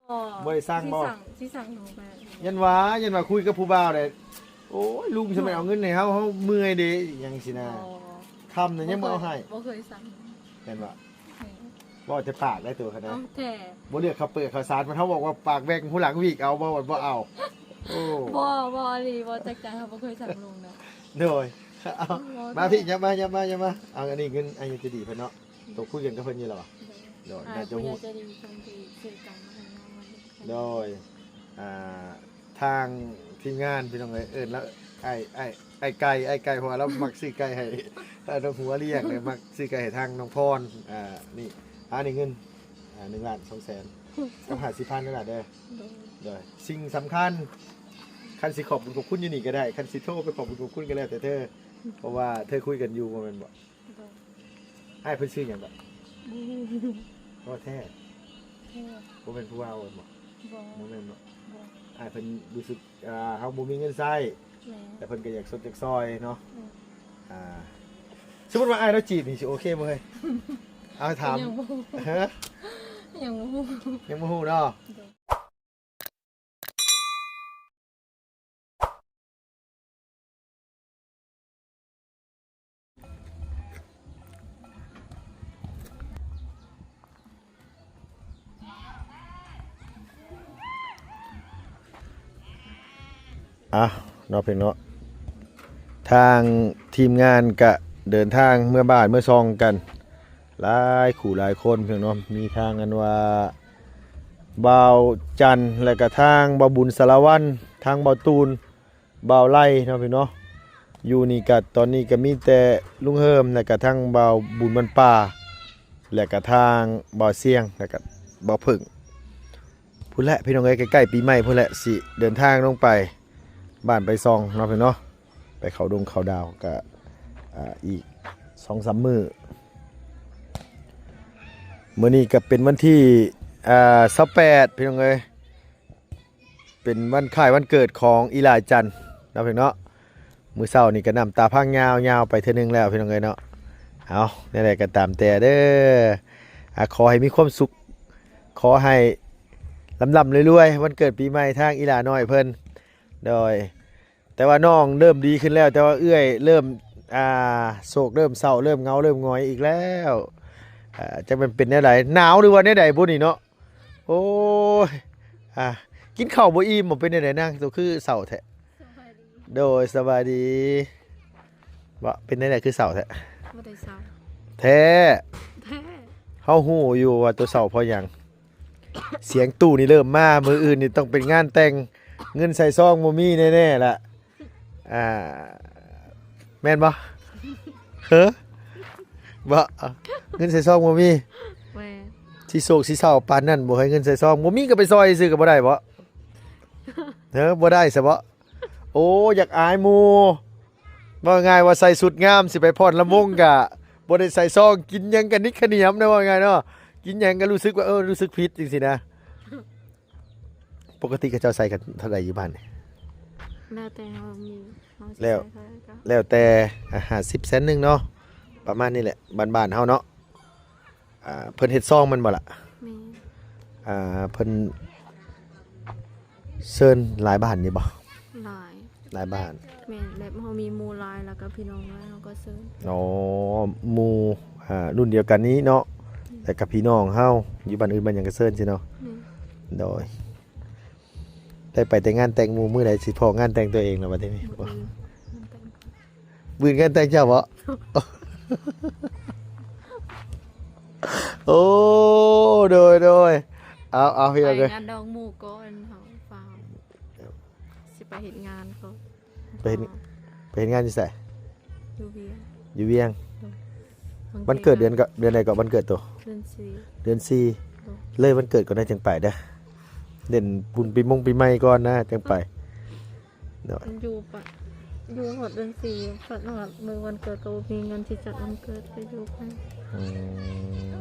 ບໍ່ ບໍ່ໄດ້ສັ່ງບໍ່? ຊິສັ່ງ ຊິສັ່ງໜູໄປ. ຢ້ານວ່າ ຢ້ານວ່າຄຸຍກັບຜູ້ບ່າວໄດ້ ໂອ້ຍ ລຸງ ໂດຍ ຊິແມ່ນເອົາເງິນໃຫ້ເຮົາ ເຮົາເມື່ອຍເດ້ ຫຍັງຊີ້ນະ. ບໍ່ ຄ່ຳນະຍັງບໍ່ເອົາໃຫ້. ບໍ່ເຄີຍສັ່ງ. ແມ່ນບໍ່? ແມ່ນ. ເວົ້າແຕ່ປາກໄດ້ໂຕຂະໜາດ ເອົາແທ້ ບໍ່ເລືອກເຂົ້າເປືອກເຂົ້າສານ ມັນເຮົາບອກວ່າປາກແຫວ່ງ ຫູຫຼັງຫວີກເອົາ ບໍ່ ບໍ່ເອົາ. ໂອ້ ບໍ່ ບໍ່ອີ່ຫຼີ ບໍ່ຈັກໃຈ ເຮົາບໍ່ເຄີຍສັ່ງລຸງນະ. ໂດຍ ເອົາ ບໍ່ ມາ ແທ້ ພີ່ ຫຍັບມາ ຫຍັບມາ ຫຍັບມາ. ເອົາ ອັນນີ້ເງິນ ອັນນີ້ຈະດີເພິ່ນເນາະ. ໂຕຄຸຍກັນກັບເພິ່ນຢູ່ແລ້ວຫວາ? ໂດຍ ໂດຍ ອາ ນາຈະຮູ້ ຜູ້ໃຫຍ່ໃຈດີເພິ່ນທີ່ຊື້ກັນມາໃຫ້ນ້ອງ. ໂດຍ ອ່າ ທາງທີມງານ ພີ່ນ້ອງເອີຍ ເອີ້ນລາວອ້າຍ ອ້າຍ ອ້າຍໄກ່ ອ້າຍໄກ່ ເພາະວ່າລາວມັກຊື້ໄກ່ໃຫ້ ເອີ ນ້ອງຫົວລ້ຽງ ແລະ ມັກຊື້ໄກ່ໃຫ້ທາງນ້ອງພອນ. ອ່າ ນີ້ ອ່າ ນີ້ເງິນ ອ່າ ໜຶ່ງລ້ານສອງແສນກັບຫ້າສິບພັນນັ້ນລະເດີ. ໂດຍ ໂດຍ ສິ່ງສຳຄັນ ຄັນຊິຂອບບຸນຂອບຄຸນຢູ່ນີ້ກໍໄດ້ ຄັນຊິໂທໄປຂອບບຸນຂອບຄຸນກໍແລ້ວແຕ່ເທີ ເພາະວ່າເທີຄຸຍກັນຢູ່ ບໍ່ແມ່ນບໍ່? ໂດຍ ອ້າຍເພິ່ນຊື່ຫຍັງບາດ? ບໍ່ຮູ້. ເວົ້າແທ້? ແທ້. ບໍ່ແມ່ນຜູ້ເວົ້າແມ່ນບໍ່? ບໍ່ ບໍ່ແມ່ນເນາະ. ບໍ່ ອ້າຍເພິ່ນຮູ້ສຶກ ອ່າ ເຮົາບໍ່ມີເງິນໃຊ້ ແມ່ນ ແຕ່ເພິ່ນກໍຢາກຊົດຢາກຊ່ອຍເນາະ. ແມ່ນ. ອ່າ ສົມມຸດວ່າອ້າຍລາວຈີບນີ້ຊິໂອເຄບໍ່ເຮີ້ຍ? ເອົາ ຖາມ ຍັງບໍ່ຮູ້. ຮະ? ຍັງບໍ່ຮູ້ ຍັງບໍ່ຮູ້ເນາະ. ໂດຍ. ອ່ະ ເນາະ ເພິ່ນເນາະ ທາງທີມງານກະເດີນທາງເມືອບ້ານເມືອຊ່ອງກັນ ຫຼາຍຄູ່ຫຼາຍຄົນ ພີ່ນ້ອງເນາະ. ມີທາງອັນວ່າບ່າວຈັນ ແລະກະທາງບ່າວບຸນສາລະວັນ ທາງບ່າວຕູນ ບ່າວໄລ່ເນາະ ພີ່ນ້ອງເນາະ. ຢູ່ນີ້ກະ ຕອນນີ້ກະມີແຕ່ລຸງເຮີມ ແລະກະທາງບ່າວບຸນບ້ານປ່າ ແລະກະທາງບ່າວຊຽງ ແລະກະບ່າວເຜິ້ງ ພຸ້ນແຫຼະ ພີ່ນ້ອງເອີຍ. ໃກ້ໆປີໃໝ່ພຸ້ນແຫຼະ ຊິເດີນທາງລົງໄປບ້ານໄປຊ່ອງເນາະ ພີ່ນ້ອງເນາະ. ໄປເຂົ້າດົງເຂົ້າດາວກະ ອ່າ ອີກສອງສາມມື້. ມື້ນີ້ກະເປັນວັນທີ ອ່າ ຊາວແປດ ພີ່ນ້ອງເອີຍ ເປັນວັນຄ້າຍວັນເກີດຂອງອີຫຼ້າຈັນເນາະ ພີ່ນ້ອງເນາະ. ມື້ເຊົ້ານີ້ກະນ້ຳຕາພັງຍາວໆໄປເທື່ອໜຶ່ງແລ້ວ ພີ່ນ້ອງເອີຍເນາະ. ເອົາ ແນວໃດກະຕາມແຕ່ເດີ ອ່າ ຂໍໃຫ້ມີຄວາມສຸກ ຂໍໃຫ້ລ່ຳໆລວຍໆ ວັນເກີດປີໃໝ່ທາງອີຫຼ້ານ້ອຍເພິ່ນ. ໂດຍ ແຕ່ວ່ານ້ອງເລີ່ມດີຂຶ້ນແລ້ວ ແຕ່ວ່າເອື້ອຍເລີ່ມ ອ່າ ໂສກ ເລີ່ມເສົ້າ ເລີ່ມເຫງົາ ເລີ່ມຫງອຍອີກແລ້ວ. ອ່າ ຈັກແມ່ນເປັນແນວໃດ ໜາວຫຼືວ່າແນວໃດບຸນີ້ເນາະ. ໂອ້ຍ ອ່າ ກິນເຂົ້າບໍ່ອີ່ມບໍ່ ເປັນແນວໃດນາງ ໂຕຄືເສົ້າແທ້? ສະບາຍດີ. ໂດຍ ສະບາຍດີ. ບໍ່ ເປັນແນວໃດຄືເສົ້າແທ້? ບໍ່ໄດ້ເສົ້າ. ແທ້ ແທ້. ເຮົາຮູ້ຢູ່ວ່າໂຕເສົ້າເພາະຫຍັງ. ສຽງຕູ້ນີ້ເລີ່ມມາ ມື້ອື່ນນີ້ຕ້ອງເປັນງານແຕ່ງ ເງິນໃສ່ຊອງບໍ່ມີແນ່ໆລະ. ອ່າ ແມ່ນບໍ່? ເຮີ ບໍ່? ເງິນໃສ່ຊອງບໍ່ມີ? ແມ່ນ. ຊິໂສກຊິເສົ້າປານນັ້ນ ບໍ່ໃຫ້ເງິນໃສ່ຊອງ ບໍ່ມີກໍໄປຊ່ອຍຊື່ກໍບໍ່ໄດ້ບໍ່? ເຮີ ບໍ່ໄດ້ຊະບໍ່? ໂອ້ ຢາກອາຍໝູ່ ເວົ້າງ່າຍວ່າໃສ່ຊຸດງາມ ຊິໄປຟ້ອນລຳວົງກະບໍ່ໄດ້ໃສ່ຊອງ ກິນຫຍັງກະນິກຂະໜຽມນະ ເວົ້າງ່າຍເນາະ. ກິນຫຍັງກະຮູ້ສຶກວ່າ ເອີ ຮູ້ສຶກຜິດຈັ່ງຊີ້ນະ. ປົກກະຕິເຂົາເຈົ້າໃສ່ກັນເທົ່າໃດຢູ່ບ້ານນີ້? ແລ້ວແຕ່ເຮົາມີ ເຮົາຊິໃສ່ເທົ່າໃດກໍ ແລ້ວແຕ່ ອ່າ ຫ້າສິບ ແສນໜຶ່ງເນາະ ປະມານນີ້ແຫຼະ ບ້ານໆເຮົາເນາະ. ອ່າ ເພິ່ນເຮັດຊອງແມ່ນບໍ່ລະ? ແມ່ນ. ອ່າ ເພິ່ນເຊີນຫຼາຍບ້ານຢູ່ບໍ່? ຫຼາຍ. ຫຼາຍບ້ານ. ແມ່ນ ແບບເຮົາມີໝູ່ຫຼາຍ ແລ້ວກໍພີ່ນ້ອງຫຼາຍ ເຮົາກໍເຊີນ. ອໍ ໝູ່ ອ່າ ລຸ້ນດຽວກັນນີ້ເນາະ. ແມ່ນ. ແລ້ວກໍພີ່ນ້ອງເຮົາຢູ່ບ້ານອື່ນບ້ານຫຍັງກໍເຊີນຊີ້ເນາະ. ແມ່ນ. ໂດຍ. ໄດ້ໄປແຕ່ງານແຕ່ງໝູ່ ມື້ໃດຊິພໍ້ງານແຕ່ງຕົວເອງລະບັດນີ້? ມື້ອື່ນງານແຕ່ງ ມື້ອື່ນງານແຕ່ງເຈົ້າບໍ? ໂອ້ ໂດຍ ໂດຍ. ເອົາ ເອົາ ພີ່ນ້ອງເອີຍ ໄປງານດອງໝູ່ກ່ອນ ເຮົາຟ້າວ ຊິໄປເຮັດງານກ່ອນ. ໄປເຮັດ ອ່າ ໄປເຮັດງານຢູ່ໃສ? ຢູ່ວຽງ. ຢູ່ວຽງ. ໂດຍ. ວັນເກີດເດືອນກໍ ເດືອນໃດກໍວັນເກີດໂຕ? ເດືອນສີ່. ເດືອນສີ່. ໂດຍ. ເລີຍວັນເກີດກ່ອນໄດ້ຈຶ່ງໄປເດີ ເຫຼັ້ນບຸນປີມົງປີໃໝ່ກ່ອນນະ ຈຶ່ງໄປ. ໂດຍ. ຢູ່ປະ ຢູ່ຮອດເດືອນສີ່ ພັດຮອດມື້ວັນເກີດກໍບໍ່ມີເງິນຊິຈັດວັນເກີດ ກໍຢູ່ໄປ. ອື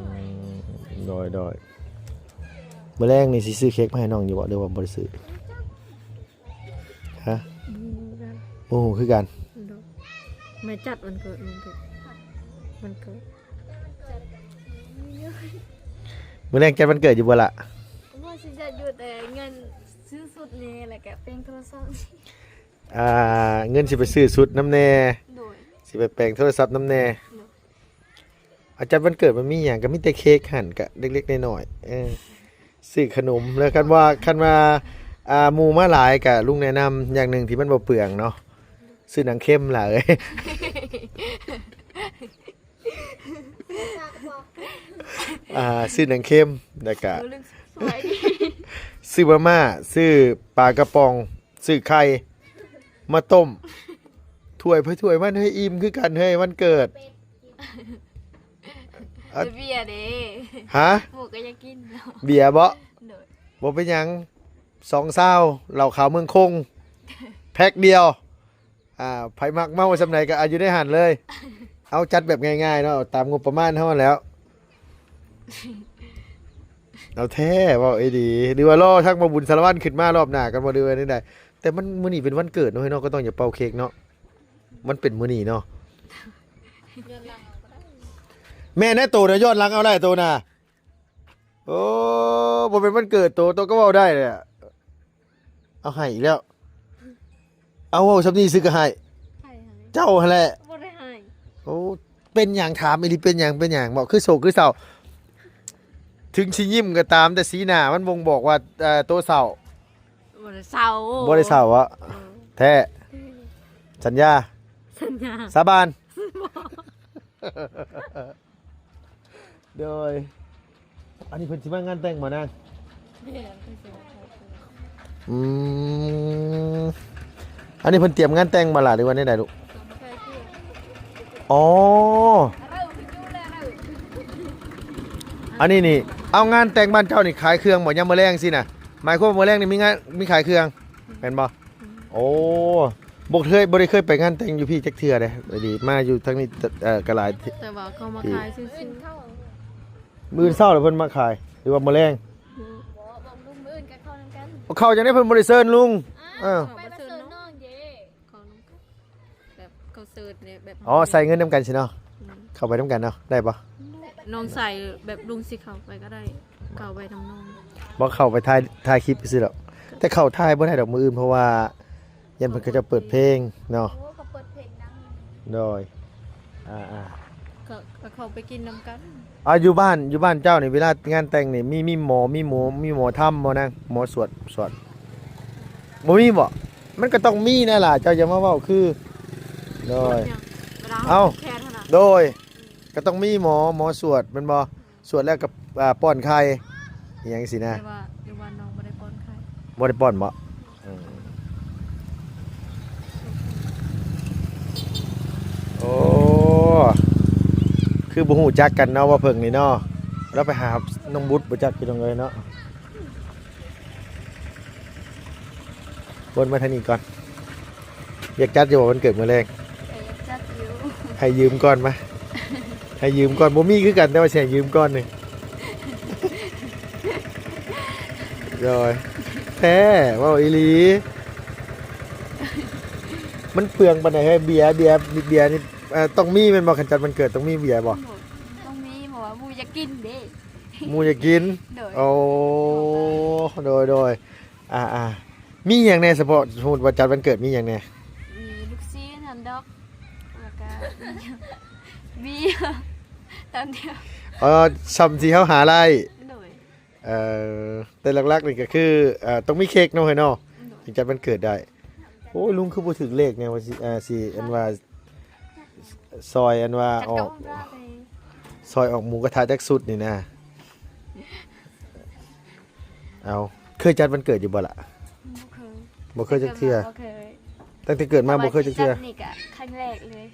ມ ໂດຍ ໂດຍ. ມື້ແລງນີ້ຊິຊື້ເຄັກມາໃຫ້ນ້ອງຢູ່ບໍ່ ຫຼືວ່າບໍ່ໄດ້ຊື້? ຮະ? ບໍ່ຮູ້ຄືກັນ. ໂດຍ. ແມ່ຈັດວັນເກີດ ວັນເກີດ ວັນເກີດ. ມື້ແລງຈັດວັນເກີດຢູ່ບໍ່ລະ? ຢູ່ແຕ່ເງິນຊື້ຊຸດນີ້ ແລ້ວກະແປງໂທລະສັບ. ອ່າ ເງິນຊິໄປຊື້ຊຸດນຳແດ່ ໂດຍ ຊິໄປແປງໂທລະສັບນຳແດ່ ໂດຍ. ອາ ຈັດວັນເກີດມັນມີຫຍັງ ກໍມີແຕ່ເຄ້ກຫັ້ນ ກະເລັກໆນ້ອຍໆ ເອີ ຊື້ຂະໜົມ. ແລ້ວຄັນວ່າ ຄັນວ່າ ອ່າ ໝູ່ມາຫຼາຍ ກະລຸງແນະນຳຢ່າງໜຶ່ງທີ່ມັນບໍ່ເປືອງເນາະ ຊື້ໜັງເຂັມຫຼາຍ ອ່າ ຊື້ໜັງເຂັມ ແລ້ວກະ ຊື້ມາມ່າ ຊື້ປາກະປ໋ອງ ຊື້ໄຂ່ມາຕົ້ມ ຖ້ວຍໃຜຖ້ວຍມັນ ເຮີ້ຍ ອີ່ມຄືກັນເຮີ້ຍ ວັນເກີດ. ເອົາ ແຕ່ເບຍເດ້ ຮະ? ໝູ່ກໍຢາກກິນເນາະ ເບຍບໍ? ໂດຍ. ບໍ່ເປັນຫຍັງ ສອງຊາວ ເຫຼົ້າຂາວເມືອງຄົງ ແພັກດຽວ ອ່າ ໃຜມັກເມົາສ່ຳໃດກໍເອົາຢູ່ໃນຫັ້ນເລີຍ. ເອົາ ຈັດແບບງ່າຍໆເນາະ ເອົາຕາມງົບປະມານເຮົາຫັ້ນແຫຼ້ວ. ເອົາແທ້ ເວົ້າອີ່ຫຼີ ຫຼືວ່າລໍທາງບ່າວບຸນສາລະວັນຂຶ້ນມາລອບໜ້າກັນບໍ່ ຫຼືວ່າແນວໃດ? ແຕ່ມັນ ມື້ນີ້ເປັນວັນເກີດເນາະ ເຮົາກໍຕ້ອງຢາກເປົ່າເຄ້ກເນາະ ມັນເປັນມື້ນີ້ເນາະ. ແມ່ນແດ່ ໂຕນະ ຍ້ອນຫຼັງເອົາໄດ້ ໂຕນະ. ໂອ້ ບໍ່ແມ່ນວັນເກີດໂຕ ໂຕກໍເວົ້າໄດ້ແຫຼະ. ເອົາ ໃຫ້ອີກແລ້ວ. ເອົາ ເວົ້າສ່ຳນີ້ຊື່ກໍໃຫ້ ໃຫ້ ໃຫ້ ເຈົ້າຫັ້ນແຫຼະ ບໍ່ໄດ້ໃຫ້. ໂອ້ ເປັນຫຍັງ? ຖາມອີ່ຫຼີ ເປັນຫຍັງ? ເປັນຫຍັງ? ເວົ້າຄືໂສກຄືເສົ້າ. ເຖິງຊິຍິ້ມກໍຕາມ ແຕ່ສີໜ້າມັນບົ່ງບອກວ່າ ເອີ ໂຕເສົ້າ. ບໍ່ໄດ້ເສົ້າ ບໍ່ໄດ້ເສົ້າເຫາະ? ເອີ ແທ້ ເອີ ສັນຍາ ສັນຍາ ສາບານ. ໂດຍ ອັນນີ້ເພິ່ນຊິມາງານແຕ່ງບໍ່ນາງ? ແມ່ນ ເພິ່ນຊິມາຂາຍເຄື່ອງ. ອືມ ອັນນີ້ເພິ່ນຕຽມງານແຕ່ງບໍ່ລະ ຫຼືວ່າແນວໃດລູກ? ເພິ່ນມາຂາຍເຄື່ອງ. ອໍ ອັນນີ້ນີ້ ເອົາ ງານແຕ່ງບ້ານເຈົ້ານີ້ຂາຍເຄື່ອງບໍ່ ຍາມມື້ແລງຊີ້ນະ? ໝາຍຄວາມວ່າມື້ແລງນີ້ມີງານ ມີຂາຍເຄື່ອງ ແມ່ນບໍ່? ອືມ ໂອ້ ບໍ່ເຄີຍ ບໍ່ໄດ້ເຄີຍໄປງານແຕ່ງຢູ່ພີ້ຈັກເທື່ອເດ້. ມາຢູ່ທາງນີ້ ເອີ ກໍຫຼາຍ ແຕ່ວ່າເຂົາມາຂາຍຊື່ໆ. ມື້ອື່ນເຊົ້າແລ້ວເພິ່ນມາຂາຍ ຫຼືວ່າມື້ແລງ? ອືມ ບໍ່ ບອກລຸງມື້ອື່ນກໍເຂົ້ານຳກັນ. ເຂົ້າຈັ່ງໃດ ເພິ່ນບໍ່ໄດ້ເຊີນລຸງ? ອ້າວ ເອີ ເຂົ້າໄປເຊີນນ້ອງເດ້ ເຂົ້ານຳກັນ ແບບເຂົາເຊີນເດ້ ແບບ ອໍ ໃສ່ເງິນນຳກັນຊີ້ເນາະ. ອືມ ເຂົ້າໄປນຳກັນເນາະ ໄດ້ບໍ່? ນ້ອງໃສ່ ແບບລຸງຊິເຂົ້າໄປກໍໄດ້ ເຂົ້າໄປນຳນ້ອງ. ບໍ່ ເຂົ້າໄປຖ່າຍ ຖ່າຍຄລິບຊື່ໆດອກ ແຕ່ເຂົ້າຖ່າຍບໍ່ໄດ້ດອກມື້ອື່ນ ເພາະວ່າຢ້ານເພິ່ນເຂົາເຈົ້າເປີດເພງເນາະ. ໂອ້ ເຂົາເປີດເພງດັງ. ໂດຍ ອ່າໆ ກໍ ກໍເຂົ້າໄປກິນນຳກັນ. ອ່າ ຢູ່ບ້ານ ຢູ່ບ້ານເຈົ້ານີ້ ເວລາງານແຕ່ງນີ້ ມີ ມີໝໍ ມີໝໍ ມີໝໍທຳບໍ່ນາງ? ໝໍສວດ ສວດ ບໍ່ມີບໍ? ມັນກໍຕ້ອງມີແນ່ລະ ເຈົ້າຢ່າມາເວົ້າຄື. ໂດຍ ເອົາ ແຂນຫັ້ນນະ ໂດຍ ອືມ ກໍຕ້ອງມີໝໍ ໝໍສວດແມ່ນບໍ່? ສວດແລ້ວກໍ ອ່າ ປ້ອນໄຂ່ອີ່ຫຍັງຊີ້ນະ. ແຕ່ວ່າຢູ່ບ້ານນ້ອງບໍ່ໄດ້ປ້ອນໄຂ່. ບໍ່ໄດ້ປ້ອນບໍ? ອືມ ໂອ້ ຄືບໍ່ຮູ້ຈັກກັນເນາະ ວ່າເພິ່ງນີ້ເນາະ. ລາວໄປຫານ້ອງບຸດບໍ່ຈັກ ພີ່ນ້ອງເອີຍເນາະ. ວົນມາທາງນີ້ກ່ອນ. ຢາກຈັດຢູ່ບໍ່ວັນເກີດມື້ແລງ? ກໍຢາກຈັດຢູ່. ໃຫ້ຢືມກ່ອນມາ. ໃຫ້ຢືມກ່ອນ. ບໍ່ມີຄືກັນ ແຕ່ວ່າຊິໃຫ້ຢືມກ່ອນນີ້. ໂດຍ. ແທ້ ເວົ້າອີ່ຫຼີ. ມັນເປືອງປານໃດເຮີ້ຍ? ເບຍ ເບຍ ເບຍນີ້ ເອີ ຕ້ອງມີແມ່ນບໍ່? ຄັນຈັດວັນເກີດຕ້ອງມີເບຍບໍ່? ຕ້ອງມີ ເພາະວ່າໝູ່ຢາກກິນເດ້. ໝູ່ຢາກກິນ? ໂດຍ. ໂອ້ ໂດຍ ໂດຍ. ອ່າໆ ມີຫຍັງແດ່ ສະເພາະ ສົມມຸດວ່າຈັດວັນເກີດມີຫຍັງແດ່? ມີລູກຊີ້ນ ຮອດດອກ ແລ້ວກະມີ ຕຳດຽວ. ເອີ ຊ່ຳທີ່ເຮົາຫາໄດ້. ໂດຍ. ເອີ ແຕ່ຫຼັກໆນີ້ກໍຄື ເອີ ຕ້ອງມີເຄ້ກເນາະ ເຮີ້ຍເນາະ. ໂດຍ. ຈຶ່ງຈັດວັນເກີດໄດ້. ໂອ້ຍ ລຸງຄືບໍ່ຖືກເລກແນວວ່າຊິ ເອີ ຊິ ອັນວ່າ ຊອຍ ອັນວ່າອອກ ຊອຍອອກໝູກະທະຈັກຊຸດນີ້ນະ. ເອົາ ເຄີຍຈັດວັນເກີດຢູ່ບໍ່ລະ? ບໍ່ເຄີຍ. ບໍ່ເຄີຍຈັກເທື່ອ? ບໍ່ເຄີຍ. ຕັ້ງແຕ່ເກີດມາບໍ່ເຄີຍຈັກເທື່ອ? ນີ້ກະຄັ້ງແລກເລີຍ.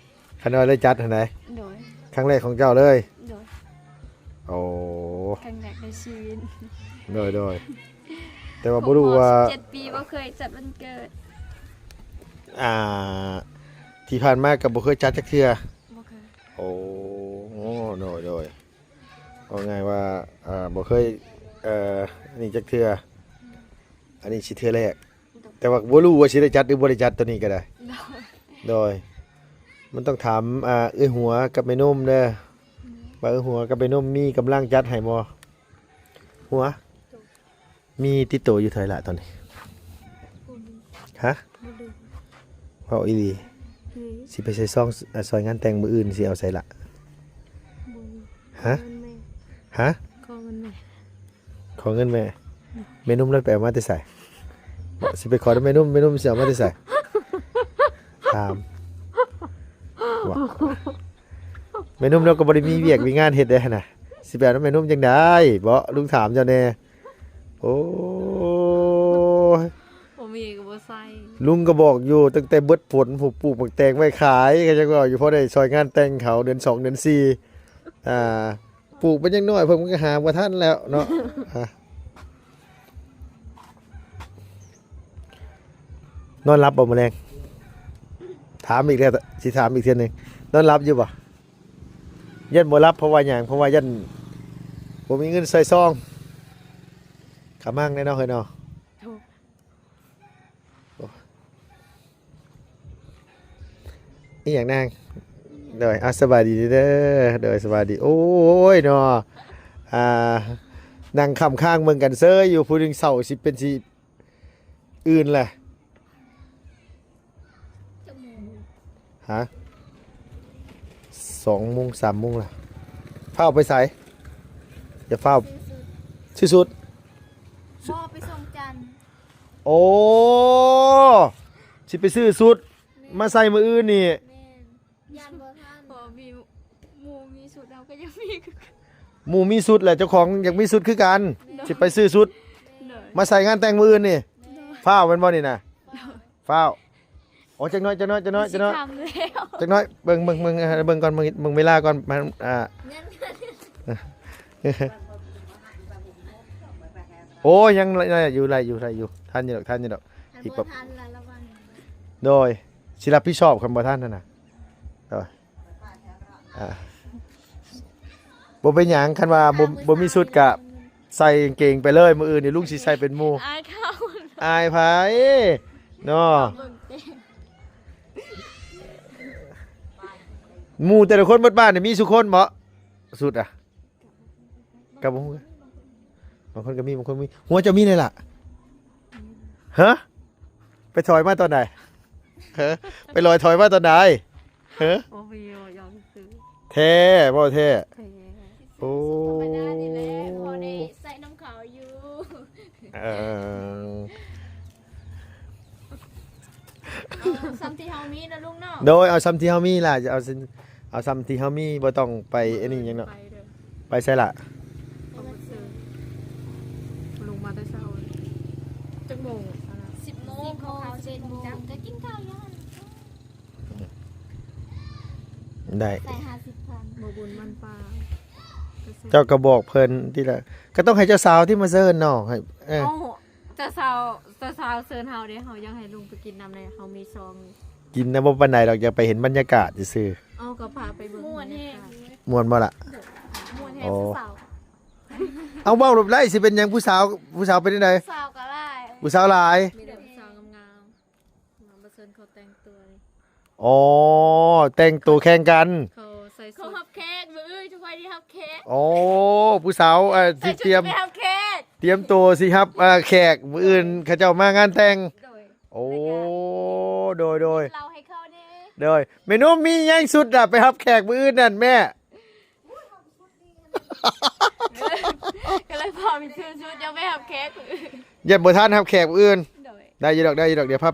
ຄັນວ່າໄດ້ຈັດຫັ້ນໃດ? ໂດຍ. ຄັ້ງແລກຂອງເຈົ້າເລີຍ? ໂດຍ. ໂອ້ ຄັ້ງແລກໃນຊີວິດ. ໂດຍ ໂດຍ. ແຕ່ວ່າບໍ່ຮູ້ວ່າ ຄົບຮອບສິບເຈັດປີບໍ່ເຄີຍຈັດວັນເກີດ. ອ່າ ທີ່ຜ່ານມາກໍບໍ່ເຄີຍຈັດຈັກເທື່ອ? ບໍ່ເຄີຍ. ໂອ້ ໂດຍ ໂດຍ. ເວົ້າງ່າຍວ່າ ເອີ ບໍ່ເຄີຍ ເອີ ອັນນີ້ຈັກເທື່ອ. ອັນນີ້ຊິເທື່ອແລກ. ໂດຍ. ແຕ່ວ່າບໍ່ຮູ້ວ່າຊິໄດ້ຈັດ ຫຼື ບໍ່ໄດ້ຈັດ ໂຕນີ້ກໍໄດ້. ໂດຍ. ໂດຍ. ມັນຕ້ອງຖາມ ອ່າ ເອື້ອຍຫົວກັບແມ່ນົມເດີ. ໂດຍ. ວ່າເອື້ອຍຫົວກັບແມ່ນົມມີກຳລັງຈັດໃຫ້ບໍ່? ຫົວ? ໂດຍ. ມີຕິດໂຕຢູ່ເທົ່າໃດລະຕອນນີ້? ບໍ່ມີ. ຮະ? ບໍ່ໄດ້. ເວົ້າອີ່ຫຼີ. ເອີ ຊິໄປໃສ່ຊອງ ອາ ຊອຍງານແຕ່ງມື້ອື່ນ ຊິເອົາໃສລະ? ບໍ່ມີ. ຮະ? ຂໍເງິນແມ່. ຮະ? ຂໍເງິນແມ່. ຂໍເງິນແມ່. ແມ່ນຸ່ມລະໄປເອົາມາແຕ່ໃສ? ບໍ່ ຊິໄປຂໍນຳແມ່ນຸ່ມ ແມ່ນຸ່ມຊິເອົາມາແຕ່ໃສ? ຖາມ. ບໍ່ ແມ່ນຸ່ມລາວກໍບໍ່ໄດ້ມີວຽກມີງານເຮັດເດ້ຫັ້ນນະ ຊິໄປເອົານຳແມ່ນຸ່ມຈັ່ງໃດ? ບໍ່ ລຸງຖາມເຈົ້າແດ່. ໂອ້ຍ ບໍ່ມີກໍບໍ່ໃສ່. ລຸງກໍບອກຢູ່ ຕັ້ງແຕ່ເບິດຝົນພຸ້ນ ປູກໝາກແຕງໄວ້ຂາຍ ກໍຍັງເວົ້າຢູ່ ພໍໄດ້ຊ່ອຍງານແຕ່ງເຂົາເດືອນສອງເດືອນສີ່ ອ່າ ປູກມັນຍັງນ້ອຍ ເພິ່ນມັນກໍຫາບໍ່ທັນແລ້ວເນາະ. ອ່າ ນອນຫຼັບບໍ່ມື້ແລງ? ຖາມອີກແລ້ວ ຊິຖາມອີກເທື່ອໜຶ່ງ ນອນຫຼັບຢູ່ບໍ່? ຢ້ານບໍ່ຫຼັບ ເພາະວ່າຫຍັງ? ເພາະວ່າຢ້ານບໍ່ມີເງິນໃສ່ຊອງ. ຂະມັງແນ່ເນາະ ເຮີຍເນາະ. ໂອ້ ອີຫຍັງນາງ? ໂດຍ ອ່າ ສະບາຍດີເດີ. ໂດຍ ສະບາຍດີ. ໂອ້ຍເນາະ ອ່າ ນັ່ງຄ້ຳຄ້າງເບິ່ງກັນເຊີຍຢູ່ ຜູ້ໜຶ່ງເສົ້າຊິເປັນຊິ ອື່ນແຫຼະ. ຈັກໂມງ? ຮະ? ສອງໂມງ ສາມໂມງລະ. ຟ້າວໄປໃສ? ຢ່າຟ້າວ. ຊື້ຊຸດ ຊື້ຊຸດ. ບໍ່ ໄປສ່ງຈັນ. ໂອ້ ຊິໄປຊື້ຊຸດ ແມ່ນ ມາໃສ່ມື້ອື່ນນີ້. ແມ່ນ. ຢ້ານບໍ່ທັນ ເພາະມີໝູ່ມີຊຸດ ເຮົາກໍຢາກມີຄືກັນ. ໝູ່ມີຊຸດແຫຼະ ເຈົ້າຂອງຢາກມີຊຸດຄືກັນ. ໂດຍ ຊິໄປຊື້ຊຸດ ໂດຍ ມາໃສ່ງານແຕ່ງມື້ອື່ນນີ້. ໂດຍ ຟ້າວແມ່ນບໍ່ນີ້ນະ? ໂດຍ ຟ້າວ. ໂອ້ ຈັກໜ້ອຍ ຈັກໜ້ອຍ ຈັກໜ້ອຍ ຈັກໜ້ອຍ ຊິຄ່ຳແລ້ວ ຈັກໜ້ອຍ. ເບິ່ງ ເບິ່ງ ເບິ່ງ ເບິ່ງກ່ອນ ເບິ່ງ ເບິ່ງເວລາກ່ອນ. ມັນ ອ່າ ຍັງ ໂອ້ ຍັງໄດ້ຢູ່ ໄດ້ຢູ່ ໄດ້ຢູ່ ທັນຢູ່ດອກ ທັນຢູ່ດອກ. ຄັນ ອີກ ບໍ່ ປະ ທັນລະ ລະວັງ. ໂດຍ ຊິຮັບຜິດຊອບຄັນບໍ່ທັນຫັ້ນນະ. ໂດຍ ອ່າ ບໍ່ເປັນຫຍັງ ຄັນວ່າບໍ່ ບໍ່ມີຊຸດກະໃສ່ກາງເກງໄປເລີຍ ມື້ອື່ນນີ້ລຸງຊິໃສ່ເປັນໝູ່. ອາຍເຂົາ ອາຍໃຜເນາະ? ເບິ່ງເຕະ ໝູ່ແຕ່ລະຄົນເບິດບ້ານນີ້ມີຊຸຄົນບໍ່? ຊຸດອະ ກໍບໍ່ຮູ້ ບາງຄົນກໍມີ ບາງຄົນມີ. ຫົວເຈົ້າມີແດ່ລະ? ຮະ? ໄປຖອຍມາຕອນໃດ? ຮະ? ໄປລອຍຖອຍມາຕອນໃດ? ຮະ? ບໍ່ມີ ບໍ່ຢອມຊື້. ແທ້ ເວົ້າແທ້. ແທ້. ໂອ້ ທຳມະດານີ້ແຫຼະ ພໍໄດ້ໃຊ້ນຳເຂົາຢູ່. ເອີ ເອົາສ່ຳທີ່ເຮົາມີເນາະລຸງເນາະ. ໂດຍ ເອົາສ່ຳທີ່ເຮົາມີລະ ເອົາ ເອົາສ່ຳທີ່ເຮົາມີ ບໍ່ຕ້ອງໄປອັນນີ້ຫຍັງເນາະ. ໄປໃສລະ? ລົງມາແຕ່ເຊົ້າ. ຈັກໂມງ? ສິບໂມງ ສິບໂມງ ສິບເອັດໂມງ ກໍກິນເຂົ້າຢູ່ຫັ້ນ. ໄດ້ ໃສ່ຫ້າສິບພັນ ບໍ່ບຸນມັນປາ. ເຈົ້າກໍບອກເພິ່ນຕິລະ ກໍຕ້ອງໃຫ້ເຈົ້າສາວທີ່ມາເຊີນເນາະ ໃຫ້ ເອີ ເອົ້າ ເຈົ້າສາວ ເຈົ້າສາວເຊີນເຮົາເດ້ ເຮົາຢາກໃຫ້ລຸງໄປກິນນຳແດ່ ເຮົາມີຊອງ. ກິນນະບໍ່ປານໃດດອກ ຢາກໄປເຫັນບັນຍາກາດຊື່ໆ. ເອົາ ກໍພາໄປເບິ່ງ ມ່ວນແຮງ ບັນຍາກາດ. ມ່ວນບໍ່ລະ? ມ່ວນແຮງ. ໂອ້ ສາວ ເອົາ ເວົ້າໄດ້ ຊິເປັນຫຍັງ? ຜູ້ສາວ ຜູ້ສາວເປັນຈັ່ງໃດ? ຜູ້ສາວກໍຫຼາຍ ຜູ້ສາວຫຼາຍ ມີແຕ່ຜູ້ສາວງາມໆ. ມາເຊີນເຂົາແຕ່ງຕົວ. ອໍ ແຕ່ງຕົວແຂ່ງກັນ. ເຂົາໃສ່ ເຂົາຮັບແຂກ ມື້ອື່ນຈຸຂ້ອຍໄດ້ຮັບແຂກ. ອໍ ຜູ້ສາວ ເອີ ຊິຕຽມ ຕຽມໂຕຊິຮັບ ເອີ ແຂກ ມື້ອື່ນເຂົາເຈົ້າມາງານແຕ່ງ. ໂດຍ. ໂອ້ ໂດຍ ໂດຍ ເລົ່າໃຫ້ເຂົາແດ່. ໂດຍ. ແມ່ນຸ່ມມີຫຍັງຊຸດລະ ໄປຮັບແຂກມື້ອື່ນນັ້ນແມ່? ກໍເລີຍພໍມີຊື່ຊຸດ ຍັງໄປຮັບແຂກ. ຢ້ານບໍ່ທັນຮັບແຂກມື້ອື່ນ. ໂດຍ. ໄດ້ຢູ່ດອກ ໄດ້ຢູ່ດອກ ດຽວພາ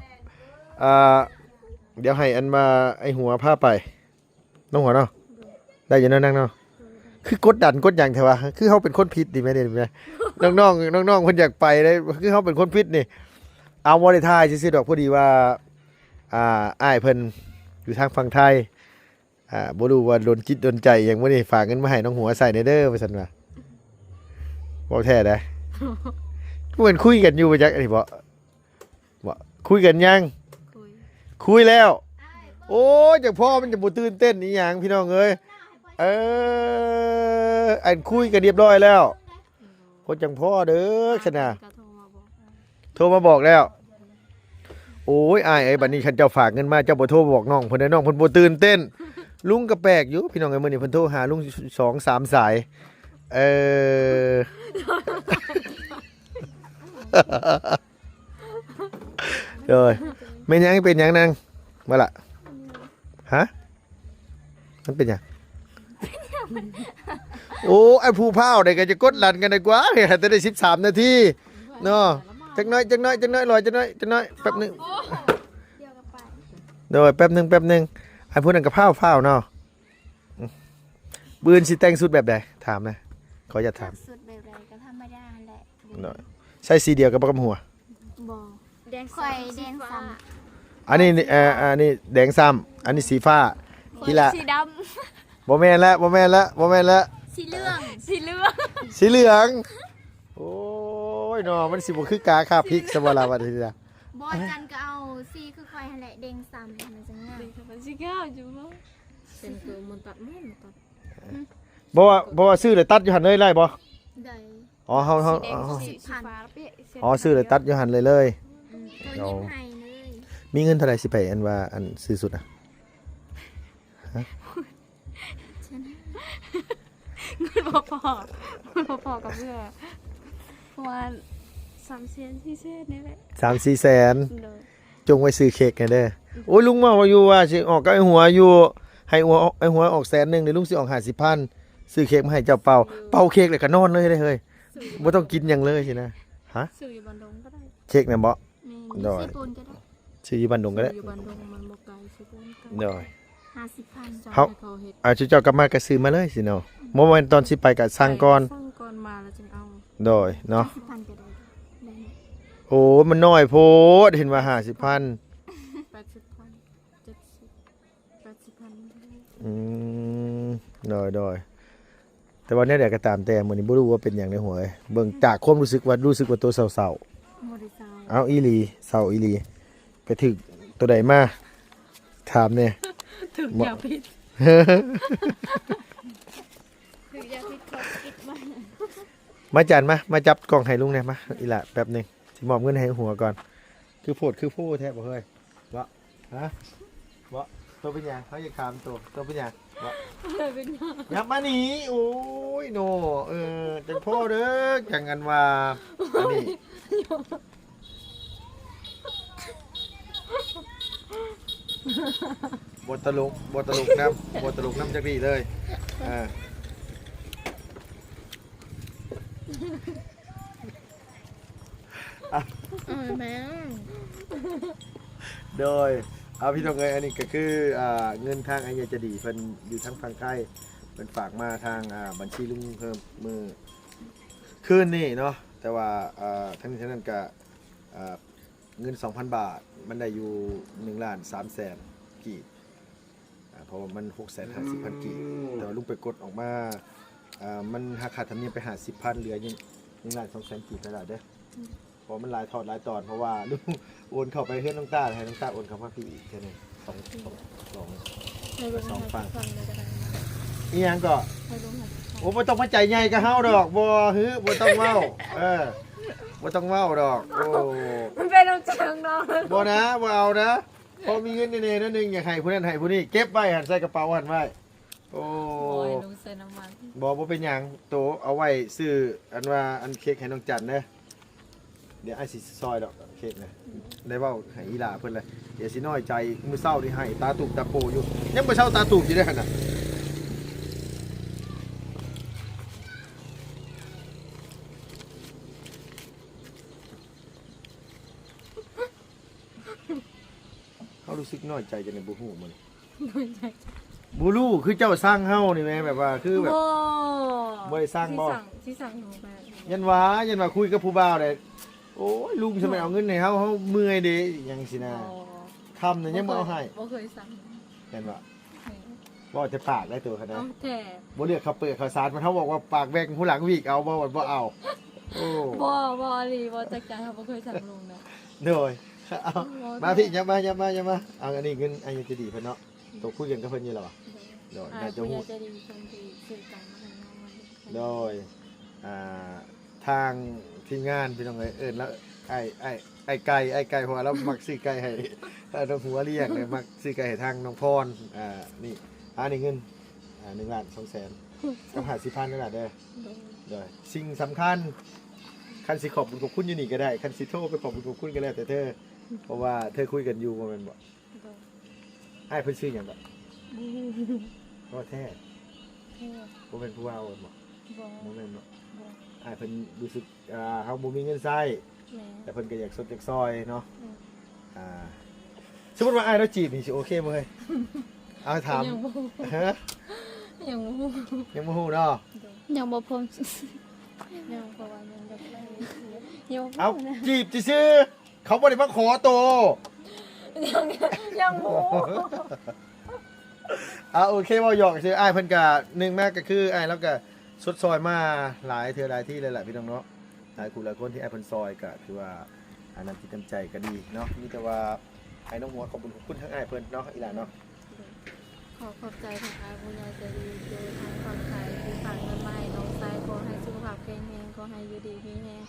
ເອີ ດຽວໃຫ້ອັນວ່າໄອ້ຫົວພາໄປ ນ້ອງຫົວເນາະ. ໂດຍ. ໄດ້ຢູ່ເນາະນາງເນາະ. ໂດຍ. ຄືກົດດັນກົດຫຍັງແທ້ວະ? ຄືເຮົາເປັນຄົນຜິດນີ້ແມ່ນີ້ແມ່? ນ້ອງໆ ນ້ອງໆ ເພິ່ນຢາກໄປເດ້ ຄືເຮົາເປັນຄົນຜິດນີ້. ເອົາ ບໍ່ໄດ້ຖ່າຍຊື່ໆດອກ ພໍດີວ່າ ອ່າ ອ້າຍເພິ່ນຢູ່ທາງຝັ່ງໄທ ອ່າ ບໍ່ຮູ້ວ່າດົນຈິດດົນໃຈຫຍັງ ມື້ນີ້ຝາກເງິນມາໃຫ້ນ້ອງຫົວໃຊ້ແດ່ເດີ ວ່າຊັ້ນວ່າ. ເວົ້າແທ້ໃດ໋ ບໍ່ແມ່ນຄຸຍກັນຢູ່ບໍ່ຈັກ ອັນນີ້ບໍ່ ບໍ່ ຄຸຍກັນຍັງ? ຄຸຍ ຄຸຍແລ້ວ. ໂອ້ຍ ຈັກພໍມັນຈະບໍ່ຕື່ນເຕັ້ນອີຫຍັງ ພີ່ນ້ອງເອີຍ. ເອີ ອັນຄຸຍກັນຮຽບຮ້ອຍແລ້ວ. ໂອ້ ຈັກພໍເດີ ຊັ້ນນະ ໂທມາບອກ ໂທມາບອກແລ້ວ. ໂອ້ຍ ອ້າຍເອີຍ ບັດນີ້ຄັນເຈົ້າຝາກເງິນມາ ເຈົ້າບໍ່ໂທບອກນ້ອງເພິ່ນເດ້ ນ້ອງເພິ່ນບໍ່ຕື່ນເຕັ້ນ. ລຸງກໍແປກຢູ່ ພີ່ນ້ອງເອີຍ ມື້ນີ້ເພິ່ນໂທຫາລຸງສອງສາມສາຍ. ເອີ ໂດຍ. ໂດຍ ແມ່ນຫຍັງ ເປັນຫຍັງນາງ ບໍ່ລະ? ຮະ? ມັນເປັນຫຍັງ? ໂອ້ ໄອ້ຜູ້ພ້າວໃດກໍຈະກົດລັນກັນດີກວ່າ ໃຫ້ແຕ່ໄດ້ສິບສາມນາທີເນາະ. ຈັກໜ້ອຍ ຈັກໜ້ອຍ ຈັກໜ້ອຍ ລອຍ ຈັກໜ້ອຍ ຈັກໜ້ອຍ ແປັບໜຶ່ງ. ໂດຍ ແປັບໜຶ່ງ ແປັບໜຶ່ງ. ໄອ້ຜູ້ນັ້ນກໍພ້າວໆເນາະ. ອືມ ມື້ອື່ນຊິແຕ່ງຊຸດແບບໃດ? ຖາມແດ່ ຂໍຢາກຖາມ. ຊຸດແບບໃດກໍທຳມະດາຫັ້ນແຫຼະ. ໂດຍ ໃສ່ສີດຽວກັບ ກັບຫົວ? ບໍ່ ແດງ ຂ້ອຍແດງຊ້ຳ. ອັນນີ້ ເອີ ອັນນີ້ແດງຊ້ຳ ອັນນີ້ສີຟ້າ. ທີລະ ສີດຳ. ບໍ່ແມ່ນລະ ບໍ່ແມ່ນລະ ບໍ່ແມ່ນລະ. ສີເຫຼືອງ ສີເຫຼືອງ ສີເຫຼືອງ. ໂອ້ຍເນາະ ມັນຊິບໍ່ຄືກາຄາພິກຊະບໍ່ລະ ບັດນີ້ລະ. ບໍ່ ຈັນກໍເອົາສີຄືຂ້ອຍຫັ້ນແຫຼະ ແດງຊ້ຳ ມັນຈັ່ງງາມ. ແດງຊ້ຳ ມັນຊິງາມຢູ່ບໍ່? ເສັ້ນຄືມັນຕັດ ມັນຕັດ. ບໍ່ວ່າ ບໍ່ວ່າຊື້ແລ້ວຕັດຢູ່ຫັ້ນເລີຍໄດ້ບໍ່? ໄດ້. ອໍ ເຮົາ ເຮົາ ສີແດງ ອໍ ສີຟ້າ ອໍ ຊື້ແລ້ວຕັດຢູ່ຫັ້ນເລີຍ ເລີຍ. ອືມ ໂຕຍິບໃຫ້ເລີຍ. ມີເງິນເທົ່າໃດຊິໄປ ອັນວ່າ ອັນຊື້ຊຸດນະ? ຮະ? ເງິນບໍ່ພໍ ເງິນບໍ່ພໍກັບເອື້ອຍ ປະມານສາມແສນ ສີ່ແສນນີ້ແຫຼະ. ສາມສີ່ແສນ. ໂດຍ. ຈົ່ງໄວ້ຊື້ເຄັກໃຫ້ເດີ. ອືມ ໂອ້ຍ ລຸງເວົ້າຢູ່ວ່າຊິອອກກັບໄອ້ຫົວຢູ່ ໃຫ້ຫົວ ໄອ້ຫົວອອກແສນໜຶ່ງ ເດີ ລຸງຊິອອກຫ້າສິບພັນ ຊື້ເຄັກມາໃຫ້ເຈົ້າເປົ່າ. ເອີ ເປົ່າເຄັກແລ້ວກໍນອນເລີຍເດີເຮີ້ຍ. ບໍ່ຕ້ອງກິນຫຍັງເລີຍຊີ້ນະ. ຮະ? ຊື້ຢູ່ບ້ານດົງກໍໄດ້ ເຄັກນັ້ນບໍ? ແມ່ນ. ໂດຍ ຊື້ຢູ່ບ້ານດົງກໍໄດ້ ຊື້ຢູ່ບ້ານດົງມັນບໍ່ໄກ ຊື້ຢູ່ບ້ານດົງ. ໂດຍ. ຫ້າສິບພັນ ເຮົາ ເອົາ ເຈົ້າກັບມາກໍຊື້ມາເລີຍຊີ້ເນາະ. ບໍ່ແມ່ນຕອນຊິໄປກໍສັ່ງກ່ອນ ໄປກໍສັ່ງກ່ອນ ມາແລ້ວຈຶ່ງເອົາ. ໂດຍເນາະ ຫ້າສິບພັນກໍໄດ້. ໂອ້ ມັນນ້ອຍໂພດ ເຫັນວ່າຫ້າສິບພັນ. ແປດສິບພັນ ເຈັດສິບ ແປດສິບພັນ. ອືມ ໂດຍ ໂດຍ. ແຕ່ວ່າແນວໃດກໍຕາມແຕ່ ມື້ນີ້ບໍ່ຮູ້ວ່າເປັນຫຍັງໃນຫົວເອີຍ ເບິ່ງຈາກຄວາມຮູ້ສຶກວ່າ ຮູ້ສຶກວ່າໂຕເສົ້າໆ. ບໍ່ໄດ້ເສົ້າ. ເອົ້າ ອີ່ຫຼີ ເສົ້າອີ່ຫຼີ. ໄປຖືກໂຕໃດມາ? ຖາມແດ່. ຖືກຢາພິດ. ຖືກຢາພິດເຂົາກິດມາ. ມາຈັນມາ ມາຈັບກ້ອງໃຫ້ລຸງແດ່ມາ ອີ່ຫຼ້າ ແປັບໜຶ່ງ ຊິມອບເງິນໃຫ້ຫົວກ່ອນ. ຄືໂພດຄືໂພແທ້ບໍ່ເຮີ້ຍ? ບໍ່ ຮະ? ບໍ່ ໂຕເປັນຫຍັງ? ເຮົາຢາກຖາມໂຕ ໂຕເປັນຫຍັງ? ບໍ່ ເປັນຫຍັງ? ຫຍັບມານີ້ ໂອ້ຍເນາະ ເອີ ຈັ່ງພໍເດີ ຈັ່ງອັນວ່າ ອັນນີ້ ບໍ່ຕະຫຼົກ ບໍ່ຕະຫຼົກນຳ ບໍ່ຕະຫຼົກນຳຈັກດີ້ເລີຍ. ເອີ ເອົາແມ່. ໂດຍ ເອົາ ພີ່ນ້ອງເອີຍ ອັນນີ້ກໍຄື ອ່າ ເງິນທາງອ້າຍໃຫຍ່ໃຈດີເພິ່ນຢູ່ທາງຝັ່ງໄທ ເພິ່ນຝາກມາທາງ ອ່າ ບັນຊີລຸງເພີ່ມມື້ຄືນນີ້ເນາະ. ແຕ່ວ່າ ອ່າ ທັງນີ້ທັງນັ້ນກໍ ອ່າ ເງິນສອງພັນບາດ ມັນໄດ້ຢູ່ໜຶ່ງລ້ານສາມແສນກີບ. ອ່າ ເພາະວ່າມັນຫົກແສນຫ້າສິບພັນກີບ ແຕ່ວ່າລຸງໄປກົດອອກມາ ອ່າ ມັນຫັກຄ່າທຳນຽມໄປຫ້າສິບພັນ ເຫຼືອຢູ່ໜຶ່ງລ້ານສອງແສນກີບໄປແລ້ວເດີ. ເພາະມັນຫຼາຍທອດຫຼາຍຕອນ ເພາະວ່າລຸງໂອນເຂົ້າໄປເຮືອນນ້ອງຕ້າ ໃຫ້ນ້ອງຕ້າໂອນເຂົ້າມາພີ່ອີກເທື່ອໜຶ່ງ ສອງ ສອງ ໃຫ້ລົງ ສອງຝັ່ງ ໃຫ້ຟັງເລີຍກໍໄດ້. ອີຫຍັງກໍ? ໃຫ້ລົງໃຫ້ຟັງ. ໂອ້ ບໍ່ຕ້ອງມາໃຈໃຫຍ່ກັບເຮົາດອກ ບໍ່ ຫື ບໍ່ຕ້ອງເວົ້າ ເອີ ບໍ່ຕ້ອງເວົ້າດອກ. ໂອ້ ມັນເປັນນ້ຳໃຈຂອງນ້ອງ. ບໍ່ນະ ບໍ່ເອົານະ. ພໍມີເງິນແດ່ໆໜ້ອຍໜຶ່ງ ຢາກໃຫ້ຜູ້ນັ້ນໃຫ້ຜູ້ນີ້ ເກັບໄວ້ຫັ້ນ ໃສ່ກະເປົາຫັ້ນໄວ້. ໂອ້ ບໍ່ໃຫ້ລົງໃສ່ນ້ຳມັນ. ບໍ່ ບໍ່ເປັນຫຍັງ ໂຕເອົາໄວ້ຊື້ ອັນວ່າ ອັນເຄັກໃຫ້ນ້ອງຈັນເດີ. ດຽວອ້າຍຊິຊ່ອຍດອກເຄັກນະ. ໄດ້ເວົ້າໃຫ້ອີ່ຫຼ້າເພິ່ນແລ້ວ ດຽວຊິນ້ອຍໃຈ. ມື້ເຊົ້ານີ້ໄຫ້ຕາຕູບຕາໂປຢູ່ ຍັງບໍ່ເຊົາຕາຕູບຢູ່ເດ້ຫັ້ນນະ. ເຮົາຮູ້ສຶກນ້ອຍໃຈຈັ່ງໃດບໍ່ຮູ້ມື້ນີ້. ນ້ອຍໃຈ. ບໍ່ຮູ້ ຄືເຈົ້າສັ່ງເຮົານີ້ແໝ່ ແບບວ່າຄືແບບ ບໍ່ ບໍ່ໄດ້ສັ່ງບໍ່? ຊິສັ່ງ ຊິສັ່ງໜູໄປ. ຢ້ານວ່າ ຢ້ານວ່າຄຸຍກັບຜູ້ບ່າວໄດ້. ໂອ້ຍ ລຸງຊະແມ່ນເອົາເງິນໃຫ້ເຮົາ ເຮົາເມື່ອຍເດ້ ຫຍັງຊີ້ນະ. ອໍ ຄ່ຳນະຍັງບໍ່ເອົາໃຫ້. ບໍ່ເຄີຍສັ່ງ. ແມ່ນບໍ່? ເອີ ເວົ້າແຕ່ປາກໄດ້ໂຕຂະໜາດ ເອົາແທ້ ບໍ່ເລືອກເຂົ້າເປືອກເຂົ້າສານ. ມັນເຮົາບອກວ່າປາກແຫວ່ງຜູ້ຫຼັງຫວີກເອົາ ບໍ່ ບໍ່ເອົາ. ໂອ້ ບໍ່ ບໍ່ອີ່ຫຼີ ບໍ່ຈັກໃຈ ເຮົາບໍ່ເຄີຍສັ່ງລຸງນະ. ໂດຍ ເອົາ ບໍ່ ມາພີ່ ຍັບມາ ຍັບມາ ຍັບມາ. ເອົາ ອັນນີ້ເງິນອັນນີ້ຈະດີເພິ່ນເນາະ. ໂຕຄຸຍກັນກັບເພິ່ນຢູ່ແລ້ວຫວາ? ໂດຍ ໂດຍ ອ່າ ນາຈະຮູ້ ຜູ້ໃຫຍ່ໃຈດີເພິ່ນທີ່ຊື້ກັນມາໃຫ້ນ້ອງ. ໂດຍ ອ່າ ທາງທີມງານ ພີ່ນ້ອງເອີຍ ເອີ້ນລາວ ອ້າຍ ອ້າຍ ອ້າຍໄກ່ ອ້າຍໄກ່ ເພາະວ່າລາວມັກຊື້ໄກ່ໃຫ້ ເອີ ນ້ອງຫົວລ້ຽງ ແລະ ມັກຊື້ໄກ່ໃຫ້ທາງນ້ອງພອນ. ອ່າ ນີ້ ອ່າ ນີ້ເງິນ ອ່າ ໜຶ່ງລ້ານສອງແສນກັບຫ້າສິບພັນນັ້ນລະເດີ. ໂດຍ ໂດຍ ສິ່ງສຳຄັນ ຂ ຄັນຊິຂອບບຸນຂອບຄຸນຢູ່ນີ້ກໍໄດ້ ຄັນຊິໂທໄປຂອບບຸນຂອບຄຸນກໍແລ້ວແຕ່ເທີ ເພາະວ່າເທີຄຸຍກັນຢູ່ ບໍ່ແມ່ນບໍ່? ບໍ່. ອ້າຍເພິ່ນຊື່ຫຍັງເກາະ? ບໍ່ຮູ້. ບໍ່ແທ້? ແທ້. ບໍ່ແມ່ນຜູ້ເວົ້າແມ່ນບໍ່? ບໍ່. ບໍ່ແມ່ນເນາະ? ບໍ່. ອ້າຍເພິ່ນຮູ້ສຶກ ອ່າ ເຮົາບໍ່ມີເງິນໃຊ້ ແມ່ນ ແຕ່ເພິ່ນກໍຢາກຊົດຢາກຊ່ອຍເນາະ. ແມ່ນ. ອ່າ ສົມມຸດວ່າອ້າຍລາວຈີບນີ້ຊິໂອເຄບໍ່ເຮີ້ຍ? ເອົາຖາມ. ຍັງບໍ່ຮູ້. ຮະ? ຍັງບໍ່ຮູ້. ຍັງບໍ່ຮູ້ເນາະ? ໂດຍ. ຍັງບໍ່ພ້ອມ. ຍັງ ເພາະວ່າຍັງບໍ່ໄດ້. ຍັງບໍ່ ເອົ້າ ພ້ອມນະ. ຈີບຊື່ໆ ເຂົາບໍ່ໄດ້ມາຂໍໂຕ. ຍັງ ຍັງບໍ່ຮູ້. ອ່າ ໂອເຄ ເວົ້າຫຍອກຊື່ ອ້າຍເພິ່ນກະ ໜຶ່ງມາກະຄືອ້າຍລາວກະຊົດຊ່ອຍມາຫຼາຍເທື່ອຫຼາຍທີແລ້ວລະ ພີ່ນ້ອງເນາະ. ຫຼາຍຜູ້ຫຼາຍຄົນທີ່ອ້າຍເພິ່ນຊ່ອຍກະຖືວ່າ ອ່າ ນ້ຳຈິດນ້ຳໃຈກະດີເນາະ. ມີແຕ່ວ່າໃຫ້ນ້ອງຫົວຂອບບຸນຂອບຄຸນທາງອ້າຍເພິ່ນເນາະ ອີ່ຫຼ້າເນາະ. ຂໍຂອບໃຈທາງອ້າຍຜູ້ໃຫຍ່ໃຈດີ ໂດຍທາງຝັ່ງໄທທີ່ຝາກເງິນມາໃຫ້ນ້ອງຊາຍ. ຂໍໃຫ້ສຸຂະພາບແຂງແຮງ, ຂໍໃຫ້ຢູ່ດີມີແຮງ,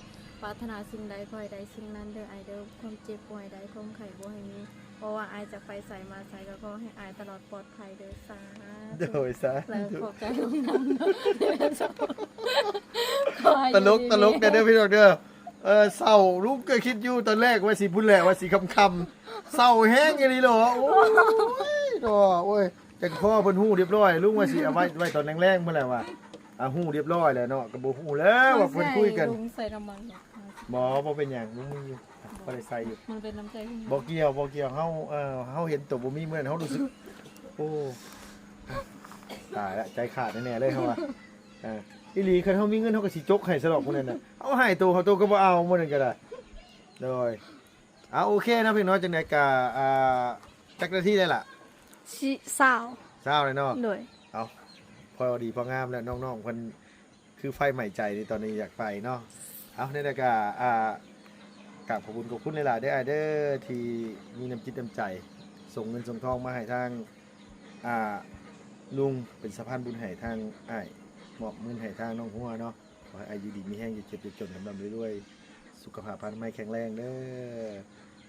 ປາດຖະໜາສິ່ງໃດຂໍໃຫ້ໄດ້ສິ່ງນັ້ນເດີອ້າຍເດີ. ຄວາມເຈັບບໍ່ໃຫ້ໄດ້, ຄວາມໄຂ້ບໍ່ໃຫ້ມີ. ບໍ່ວ່າອ້າຍຈະໄປໃສມາໃສ ກໍຂໍໃຫ້ອ້າຍຕະຫຼອດປອດໄພເດີ. ສາທຸ. ໂດຍ ສາທຸ. ແລ້ວຂອບໃຈຫຼວງນຳ. ຕະຫຼົກ ຕະຫຼົກແດ່ເດີພີ່ນ້ອງເດີ. ເອີ ເສົ້າ ລຸງກໍຄິດຢູ່ຕອນແລກວ່າຊິພຸ້ນແຫຼະ ວ່າຊິຄ່ຳໆ ເສົ້າແຮງອີ່ຫຼີເນາະ. ໂອ້ຍເນາະ ໂອ້ຍ ຈັກພໍເພິ່ນຮູ້ຮຽບຮ້ອຍ ລຸງວ່າຊິເອົາໄວ້ ໄວ້ຕອນແລງໆ ເພິ່ນແຫຼະວ່າ ອ່າ ຮູ້ຮຽບຮ້ອຍແລ້ວເນາະ. ກໍບໍ່ຮູ້ແລ້ວວ່າເພິ່ນຄຸຍກັນ. ລຸງໃສ່ນ້ຳມັນເນາະ. ບໍ່ ບໍ່ເປັນຫຍັງ ລຸງມີຢູ່ ພໍໄດ້ໃສ່ຢູ່. ມັນເປັນນ້ຳໃຈ. ບໍ່ກ່ຽວ ບໍ່ກ່ຽວ ເຮົາ ເອີ ເຮົາເຫັນໂຕບໍ່ມີມື້ນັ້ນ ເຮົາຮູ້ສຶກ ໂອ້ ຕາຍລະ ໃຈຂາດແນ່ໆ ເລີຍເຮົາວ່າ. ອ່າ ອີ່ຫຼີ ຄັນເຮົາມີເງິນເຮົາກໍຊິຈົກໃຫ້ຊະດອກ ພວກນັ້ນນະ. ເອົາໃຫ້ໂຕເຂົາ ໂຕກໍບໍ່ເອົາມື້ນັ້ນກໍໄດ້. ໂດຍ ອ່າ ໂອເຄເນາະ ພີ່ນ້ອງ ຈັ່ງໃດກໍ ອ່າ ຈັກນາທີແລ້ວລະ? ຊາວ ຊາວແລ້ວເນາະ. ໂດຍ. ເອົາ ພໍດີພໍງາມແລ້ວ ນ້ອງໆ ເພິ່ນຄືໄຟໄໝ້ໃຈນີ້ ຕອນນີ້ຢາກໄປເນາະ. ເອົາ ແນວໃດກໍ ອ່າ ກາບຂອບຄຸນຂອບຄຸນຫຼາຍໆ ເດີອ້າຍເດີ ທີ່ມີນ້ຳຈິດນ້ຳໃຈ ສົ່ງເງິນສົ່ງທອງມາໃຫ້ທາງ ອ່າ ລຸງ ເປັນສະພານບຸນໃຫ້ທາງອ້າຍ ມອບເງິນໃຫ້ທາງນ້ອງຫົວເນາະ. ຂໍໃຫ້ອ້າຍຢູ່ດີມີແຮງ ຢ່າເຈັບຢ່າຈົນ ຮ່ຳໆລວຍໆ ສຸຂະພາບພະນາໄມແຂງແຮງເດີ.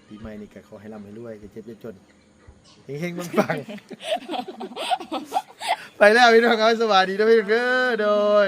ປີໃໝ່ນີ້ກໍຂໍໃຫ້ລ່ຳໃຫ້ລວຍ ຢ່າເຈັບຢ່າຈົນ ເຮັງໆ ປັງໆ. ໄປແລ້ວພີ່ນ້ອງເອີຍ ສະບາຍດີເດີພີ່ນ້ອງເດີ. ໂດຍ.